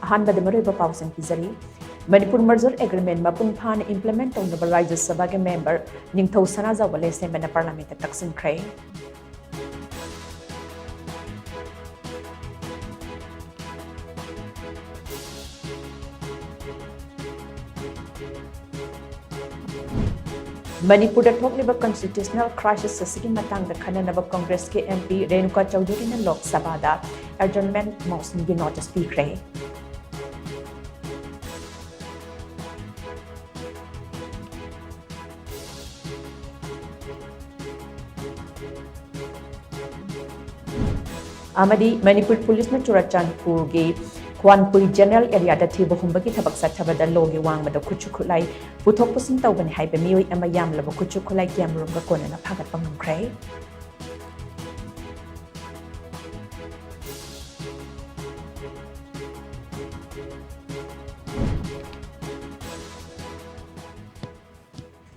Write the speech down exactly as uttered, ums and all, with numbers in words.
ꯑꯍꯥꯟꯕꯗ ꯃꯔꯨꯑꯣꯏꯕ ꯄꯥꯎꯁꯤꯡ ꯄꯤꯖꯔꯤ꯫ ꯃꯅꯤꯄꯨꯔ merger agreement ꯃꯄꯨꯡ ꯐꯥꯅ implement ꯇꯧꯅꯕ ꯔꯥꯖ꯭ꯌ ꯁꯚꯥꯒꯤ member ꯅꯤꯡꯊꯧ ꯁꯅꯥꯖꯥꯎꯕ ꯂꯩꯁꯦꯝꯕꯅ parliament ꯇ ꯇꯛꯁꯤꯟꯈ꯭ꯔꯦ꯫ ꯃꯅꯤꯄꯨꯔꯗ ꯊꯣꯛꯂꯤꯕ constitutional crisis ꯑꯁꯤꯒꯤ ꯃꯇꯥꯡꯗ ꯈꯟꯅꯅꯕ ꯀꯪꯒ꯭ꯔꯦꯁꯀꯤ MP ꯔꯦꯅꯨꯀꯥ ꯆꯧꯙꯨꯔꯤꯅ ꯂꯣꯛ ꯁꯚꯥꯗ adjournment motion ꯒꯤ notice ꯄꯤꯈ꯭ꯔꯦ꯫ ꯑꯃꯗꯤ ꯃꯅꯤꯄꯨꯔ ꯄꯨꯂꯤꯁꯅ ꯆꯨꯔꯆꯥꯟꯄꯨꯔꯒꯤ ꯈ꯭ꯋꯥꯟꯄꯨꯏ general area ꯗ ꯊꯤꯕ ꯍꯨꯝꯕꯒꯤ ꯊꯕꯛ ꯆꯠꯊꯕꯗ ꯂꯣꯒꯤ ꯋꯥꯡꯃꯗ ꯈꯨꯠꯁꯨ ꯈꯨꯠꯂꯥꯏ ꯄꯨꯊꯣꯛ ꯄꯨꯁꯤꯟ ꯇꯧꯕꯅꯤ ꯍꯥꯏꯕ ꯃꯤꯑꯣꯏ ꯑꯃ ꯌꯥꯝꯂꯕ ꯈꯨꯠꯁꯨ ꯈꯨꯠꯂꯥꯏ ꯀꯌꯥꯃꯔꯨꯝꯒ ꯀꯣꯟꯅꯅ ꯐꯥꯒꯠꯄ ꯉꯝꯈ꯭ꯔꯦ꯫